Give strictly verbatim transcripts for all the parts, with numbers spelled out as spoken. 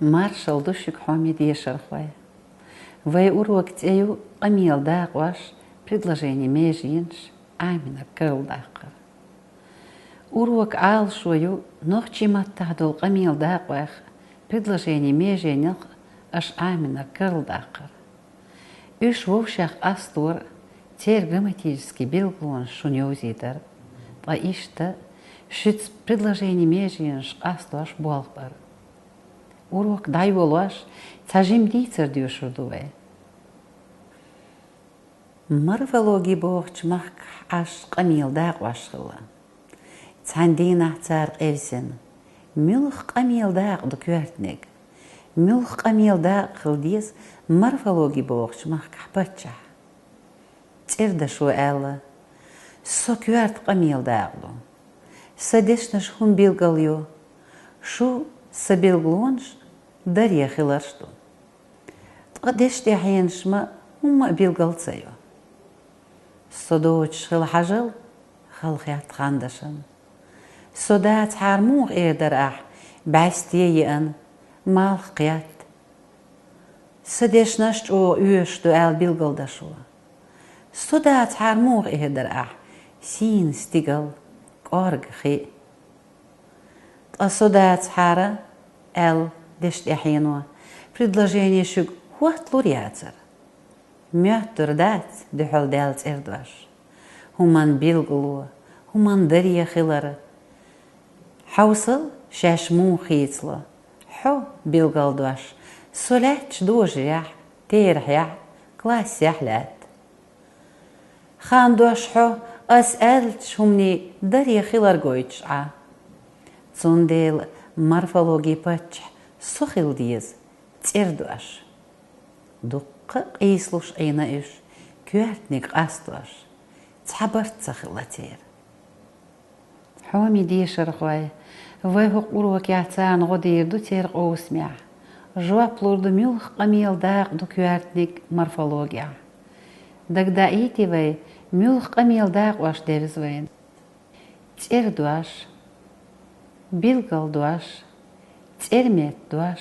Маршалла ду шуьга, хьоме дешархой. Вай урока цӀе ю къамелан дакъош, предложенийн меженаш, Ӏамийнарг карладаккхар. Урока Ӏалашо ю нохчийн маттахь долу къамелан дакъойх, предложенийн меженех аша Ӏамийнарг карладаккхар. Уьш вовшех къастор, церан грамматический билгалонаш шуна йовзийта, ткъа иштта шуьца предложенийн меженаш къастош болх бар. Урок дӀайолош, цхьа жима дийцар доьшур ду вай. Морфологи бохучу махкахь Ӏаш къамелан дакъош хилла. Цхьана дийнахь цара къевсина: «Муьлха къамелан дакъа ду коьртаниг? Муьлха къамелан дакъа хила деза морфологи бохучу махкахь паччахь?» ЦӀердашо аьлла: «Со коьрта къамелан дакъа ду. Сан дешнаш хӀума билгалйо. Шу сан билгалонаш даре хиларш ду. Ткъа дешдехьенаш ма хӀумма а билгал ца йо». «Со доцуш хила хьажал», — халахетта хандашна. «Со дацахьара муха эр дара ахь, бӀаьсте а еана, малх кхетта?» «Сан дешнаш чӀогӀа оьшуш ду», — аьлла билгалдашо. «Со дацахьара муха эр дара ахь, сийна стигал, кӀорга хи?» «Ткъа со дацахьара, — аьлла дешдехьено, — предложени шуьга хӀотталур яцара». «Моьттур дац», — дуьхьал даьлла цӀердош. «ХӀуманна билгало, хӀуманна даре хилар. Хьовсал, шаьш муха хийцало. Хьо, билгалдош, со лаьтташ дожарехь, терахьехь, классехь лаьтта. Хандош хьо, ас аьллачу хӀуманийн даре хилар гойтуш Ӏа. Цундела морфологин паччахь со хила деза, цӀердош». Дуккха а къийсалуш Ӏийна уьш, коьртаниг къастош. Цхьа барт ца хилла церан. Хьоме дешархой, вай хӀокху урокехь царна гӀо дийр ду церан къовсамехь. Жоп лур ду, муьлха къамелан дакъа ду коьртаниг морфологехь. Дагадаийти вай, муьлха къамелан дакъош девза вайна: цӀердош, билгалдош, цӀерметдош,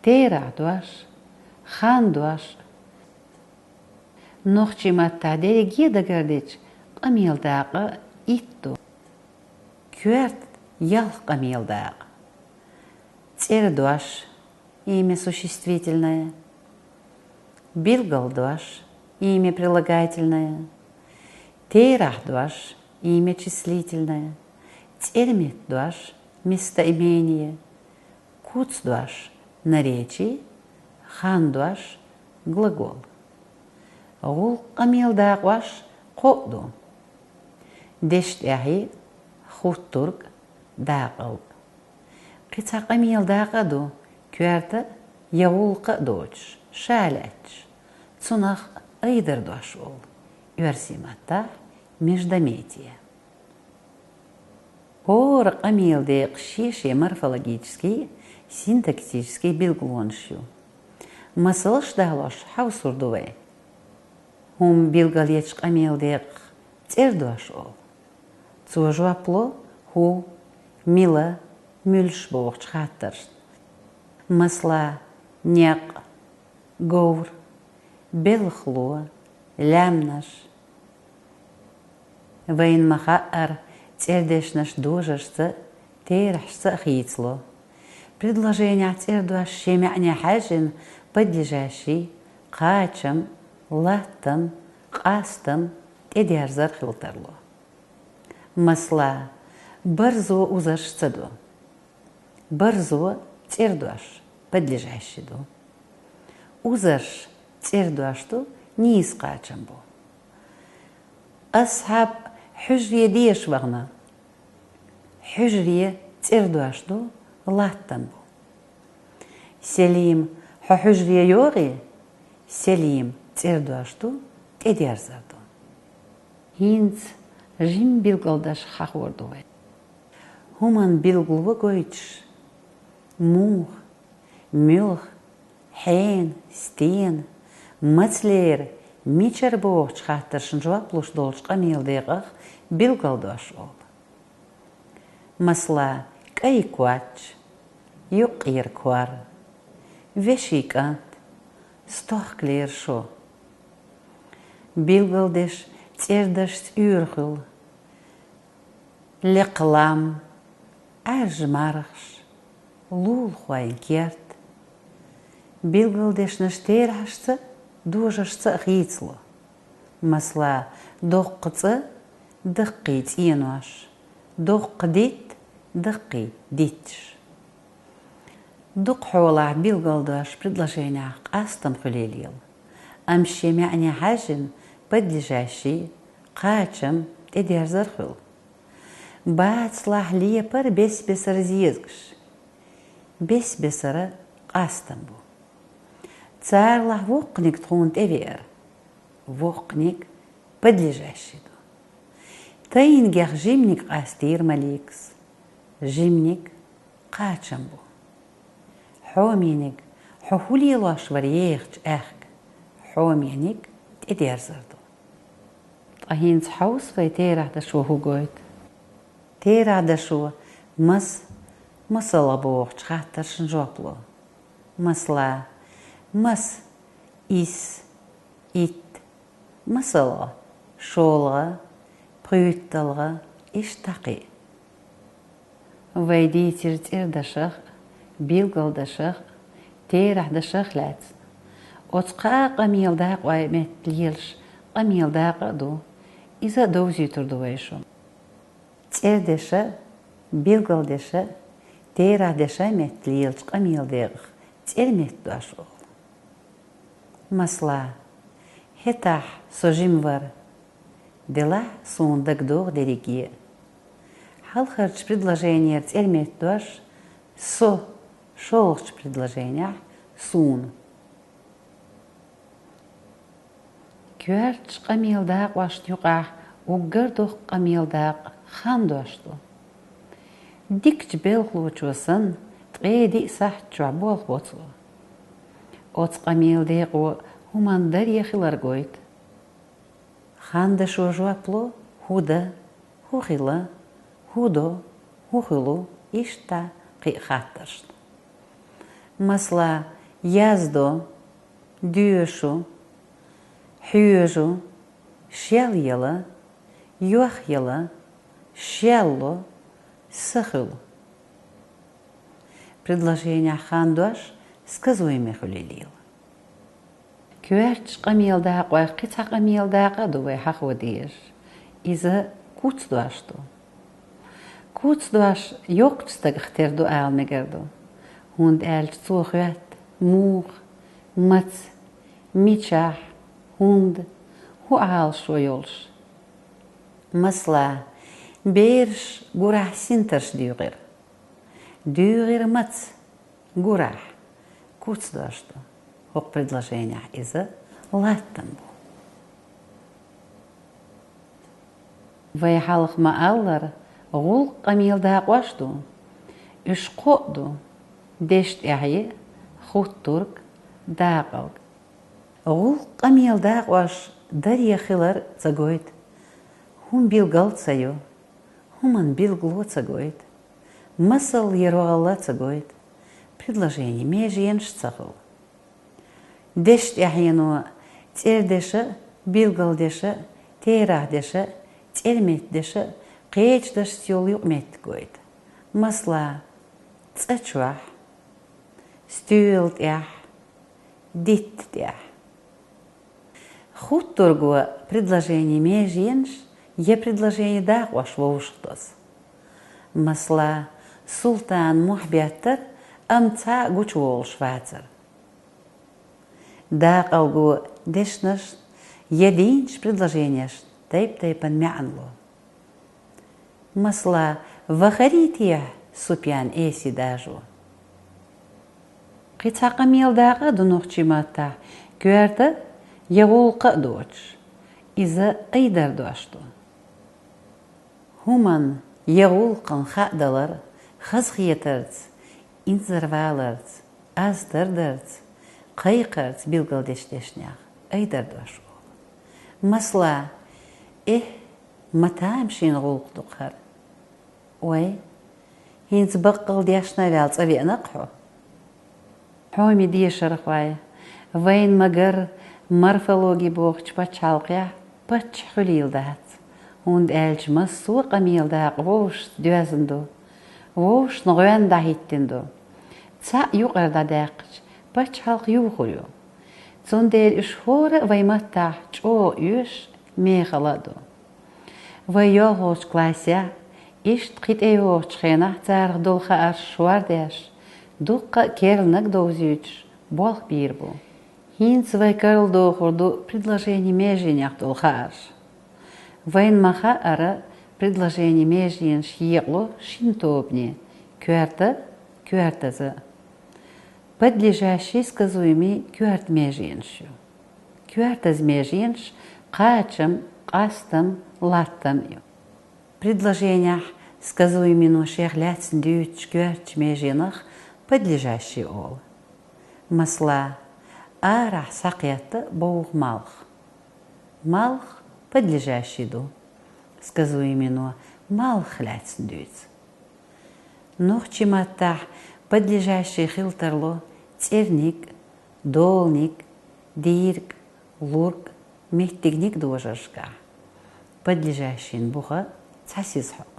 терахьдош, хандош. Нохчийн маттахь дерриге дагардича, къамелан дакъа итт ду. Коьрта ялх къамелан дакъа: цӀердош, имя существительное, билгалдош, имя прилагательное, терахьдош, имя числительное, цӀерметдош, местоимение, куцдош, наречие, хандош, глагол. ГӀуллакхан къамелан дакъош кхоъ ду: дешдехьа, хуттург, дакъалг. Кхин цхьа къамелан дакъа а ду, коьрта а, я гӀуллакха а доцуш, ша лаьтташ. Цунах айдардош олу, оьрсийн маттахь междометие. ХӀора къамелан декъан шен-шен морфологический, синтаксический билгалонаш ю. Масалш далош хьовсур ду вай. ХӀума билгалъечу къамелан декъах цӀердош олу. Цо жоп ло хӀу, мила, муьлш бохучу хаттаршна. Масала, некъ, говр, белхало, лаьмнаш. Вайна ма-хаъара, цӀердешнаш дожаршца а, терахьашца а хийцало. Предложенехь цӀердош шен маьӀне хьаьжжина, подлежащий, кхачам, латтам, къастам, тӀедерзар хила тарло. Масала, барзо узарш ца до. Барзо цӀердош, подлежащий ду. Узарш цӀердош ду, нийса кхачам бу. Асхьаб хьуьжаре деша вахана. Хьуьжаре цӀердош ду, латтам бу. Селим, хьо хьуьжаре йогӀий? Селим цӀердош ду, тӀедерзар ду. ХӀинца жима билгалдаш хьахор ду вай. ХӀуманна билгало гойтуш: муха, муьлха, хьенан, стенан, мацалера, мичара бохучу хаттаршна жоп луш долчу къамелан декъах билгалдош олу. Масала, кӀайн коч, юккъера кор, Веший кӀант, стохкалера шо. Билгалдеш цӀердашца уьйр хуьлу. Лекха лам, Ӏаьржа мархаш, лулахойн керт. Билгалдешнаш терахьашца а, дожаршца а хийцало. Масала, доккха цӀа, даккхий цӀенош, доккха дитт, даккхий дитташ. Дукха хьолахь билгалдош предложенехь къастам хуьлийла еза, амма шен маьӀне хьаьжжина, подлежащий, кхачам, тӀедерзар хуьлу. Бацалахь лепар бес-бесара зезагаш. Бес-бесара къастам бу. Царалахь воккханиг тхуна тӀевеара. Воккханиг подлежащий ду. Тайнигех жиманиг къастийра Маликас. Жиманиг кхачам бу. Хьомениг, хьо хӀун лелош вара ехачу аьхка. Хьомениг тӀедерзар ду. Ткъа хӀинца хьовса вай терахьдашо хӀун гойту? Терахьдашо маса, масалгӀа бохучу хаттаршна жоп ло. Масала, маса, исс, итт, масалгӀа, шолгӀа, пхуьйтталгӀа, иштта кхин. Вай дийцира цӀердашах а, билгалдашах а, терахьдашах а лаьцна. Оцу кхаа къамелан дакъой метта лелаш къамелан дакъа а ду, иза а довзуьйтур ду вай шуна. ЦӀердеша а, билгалдеша а, терахьдеша а метта лелачу къамелан декъах цӀерметта дош олу. Масала, хӀетахь со жима вара, делахь суна дагадогӀу дерриге а. Хьалхарчу предложенера цӀерметта дош со, шолгӀачу предложенехь суна. Коьртачу къамелан дакъошна юкъахь уггар доккха къамелан дакъа хан дош ду. Дикачу белхалочо санна, ткъе диъ сахьт чохь болх бо цо. Оцу къамелан декъо хӀуманна даре хилар гойту. Хандашо жоп ло: хӀун дан, хӀун хила, хӀун до, хӀун хуьлу, иштта кхин а хаттаршна. Масала, яздо, доьшу, хьоьжу, шелъяла, йохъяла, шелло, са хуьлу. Предложенехь хан дош сказуемый хуьлийла еза. Коьртачу къамелан дакъойх кхин цхьа къамелан дакъа а ду вай хьахо дезаш. Иза куц дош ду. Куц дош йоккхачу стагах тера ду ала мегар ду, хӀунда аьлча цо хоьтту муха, маца, мичахь, хӀунда, хӀун Ӏалашо йолуш. Масала, бераш гурахь синтарш дуьйгӀира. ДуьйгӀира маца, гурахь, куц дош ду. ХӀокху предложенехь иза латтам бу. Вай хьалха ма-аллара, гӀуллакх къамелан дакъош ду. Уьш кхоъ ду: дешна тӀаьхье, хуттург, дакъалг. ГӀуллакх къамелан дакъош даре хилар ца гойту, хӀума билгал ца йо, хӀуманна билгало ца гойту, масал я рогӀалла ца гойту, предложенин меженаш ца хуьлу. Дешна тӀаьхьено цӀердеша а, билгалдеша а, терахьдеша а, цӀерметдеша а, кхечу дашца йолу юкъаметтиг гойту. Масала, цӀа чохь, стоьла тӀехь, дитта тӀехь. Хуттурго предложенин меженаш я предложенин дакъош вовшахтосу. Масала, Султана мохь беттара, амма цхьа а гучуволуш вацара. Дакъалго дешнашна я дийначу предложенешна тайп-тайпана маьӀна ло. Масала, вахарий техьа Супьян эсий дажо? Кхин цхьа къамелан дакъа а ду нохчийн маттахь, коьрта я гӀуллакха а доцуш, иза айдар дош ду. ХӀуманна я гӀуллакхна хаа далар, хазахетарца, инзарваларца, аз тардарца, кхайкхарца билгалдечу дешнех айдар дош олу. Масала, эхь, ма тамашийна гӀуллакх ду-кх хӀара. Ой, хӀинца баккъалла дешна ваьлла цӀа веана-кх хьо. Хьоме дешархой, вайна ма-гарра морфологи бохучу пачхьалкхехь паччахь хуьлийла дац, хӀунда аьлча массо а къамелан дакъа вовшашца доьзна ду, вовшашна гӀоьнна дӀахӀиттина ду. Цхьаъ юкъара дӀадаьккхича, пачхьалкх юха хир ю. Цундела уьш хӀора а вайн маттахь чӀогӀа оьшуш, мехала а ду. Вай йолхалгӀачу классехь, иштта кхин тӀейогӀучу хенахь царах долу хаарш шордеш, дуккха а керланиг довзуьйтуш, болх бийр бу. ХӀинца вай карладохур ду предложенийн меженех долу хаарш. Вайна ма-хаъара, предложенийн меженаш екъало шина тобане: коьрта, коьртаза. Подлежащий, сказуемый коьрта меженаш ю. Коьртаза меженаш кхачам, къастам, латтам ю. Предложенехь сказуемино шех лаьцна дуьйцучу коьртачу меженах подлежащий олу. Масала, арахь схьакхетта бовха малх. Малх подлежащий ду. Сказуемино малх лаьцна дуьйцу. Нохчийн маттахь подлежащий хила тарло цӀерниг, доланиг, дийриг, лург, меттигниг дожаршкахь. Подлежащийн буха цхьа сиз хьокху.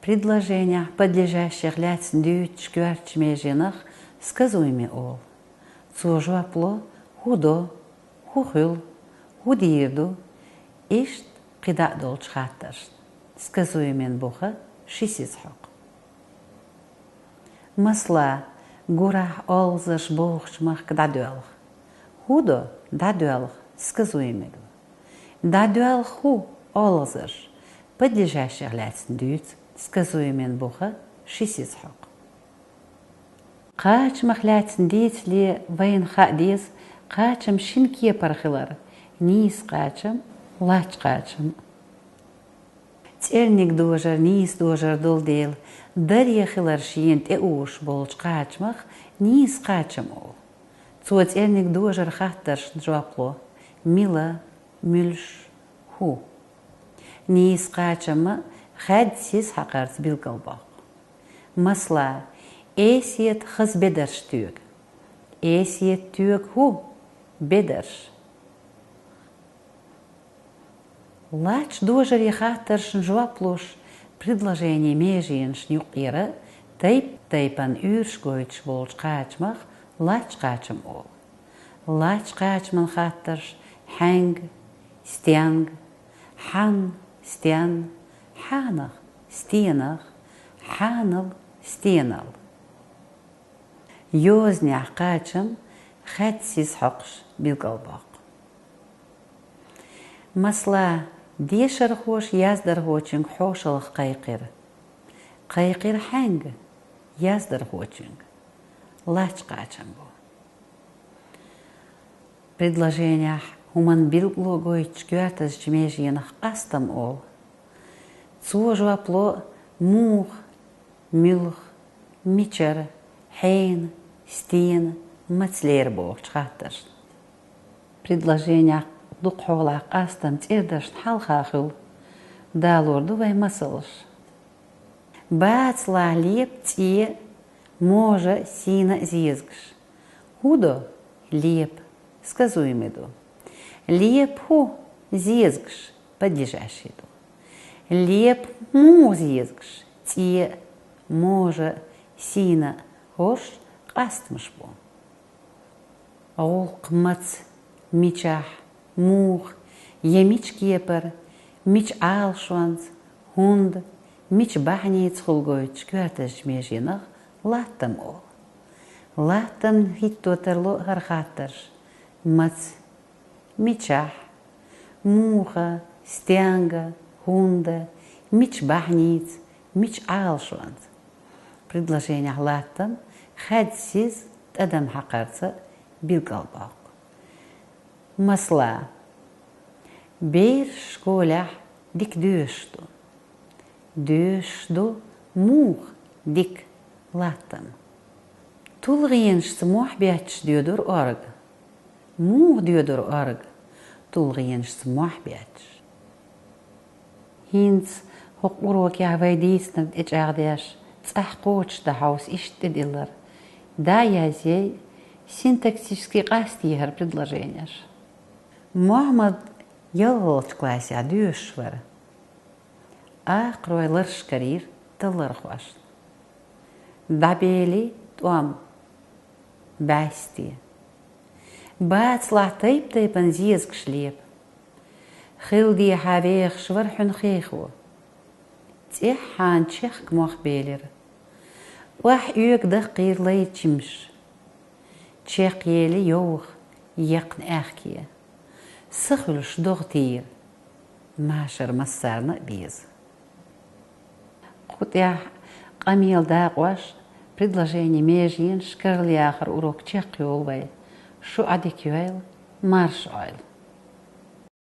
Предложенехь подлежащих лаьцна дуьйцучу коьртачу меженах сказуемый олу. Цо жоп ло: хӀун до, хӀун хуьлу, хӀун дийр ду, иштта кхидӀа а долчу хаттаршна. Сказуемин буха ши сиз хьокху. Масала, гурахь олхазарш бовхачу махка дӀадоьлху. ХӀун до дӀадоьлху, сказуемый ду. ДӀадоьлху хӀун олхазарш, подлежащих лаьцна дуьйцу, сказуемин буха ши сиз хьокху. Кхачамах лаьцна дийцале вайна хаа деза кхачам шина кепара хилар: нийса кхачам, лачкъачам. ЦӀерниг дожар нийса дожар долу дела, даре хилар шена тӀеуьйш болчу кхачамах нийса кхачам олу. Цо цӀерниг дожар хаттаршна жоп ло: мила, муьлш, хӀун. Нийса кхачамма хаьдда сиз хьакхарца билгалбоккху. Масала, эсета хаза бедарш тоьга. Эсета тоьга хӀун? Бедарш. Лач дожаре хаттаршна жоп луш, предложенийн меженашна юккъера тайп-тайпана уьйраш гойтуш болчу кхачамах лач кхачам олу. Лач кхачаман хаттарш: хьаьнга, стенга, хьанна, стенна, хьанах, стенах, хьанал, стенал. Йозанехь кхачам хаьдда сиз хьокхуш билгалбоккху. Масала, дешархоша яздархочуьнга хьошалгӀа кхайкхира. Кхайкхира хьаьнга? Яздархочуьнга. Лач кхачам бу. Предложенехь хӀуманна билгало гойтучу коьртазчу меженах къастам олу. Цо жоп ло муха, муьлха, мичара, хьенан, стенан, мацлера бохучу хаттаршна. Предложенехь дукхахьолахь къастам цӀердаршна хьалха хуьлу. Далор ду вай масалш. Бацалахь лепа цӀе, можа, сийна а зезагаш. ХӀун до? Лепа. Сказуемый ду. Лепа хӀун? Зезагаш. Подлежащий ду. Лепа муха зезагаш? ЦӀе, можа, сийна, хӀорш къастамаш бу. ГӀуллакх маца, мичахь, муха, я мича кепара, мича Ӏалашонца, хӀунда, мича бахьаница хуьлу гойтучу коьртазчу меженах латтам олу. Латтамна хӀитто тарло хӀара хаттарш: маца, мичахь, муха, стенга, хӀунда, мича бахьаница, мича Ӏалашонца. Предложенехь латтам хаьдда сиз тӀадам хьакхарца билгалбоккху. Масала, бераш школехь дика доьшуш ду. Доьшуш ду муха? Дика. Латтам. ТулгӀенашца мохь бетташ доьдура орга. Муха доьдура орга? ТулгӀенашца мохь бетташ. ХӀинца хӀокху урокехь вай дийцинарг тӀечӀагӀдеш, цӀахь кхочушдан хьовса иштта тӀедиллар. Да язъяй, Синтаксически къаста ехьара предложенеш. Мухьаммад ялхалгӀачу классехь доьшуш вара. Акхарой ларш карийра таллархошна. ДӀабели тӀом бӀаьсте. Бацалахь тайп-тайпана зезагаш лепа. Хила дехьа вехаш вара хьуьнан хехо. ЦӀеххьана чехка мох белира. Охьа оьгу даккхийра лай чимаш. Чекхъели йовха, екхна аьхке. Са хуьлуш догӀа тийра. Машар массарна а беза. Кху тӀехь къамел дакъош, предложени меженаш, карла яхар урок чекхйолу вай. Шу Ӏадика йойла, марша Ӏойла.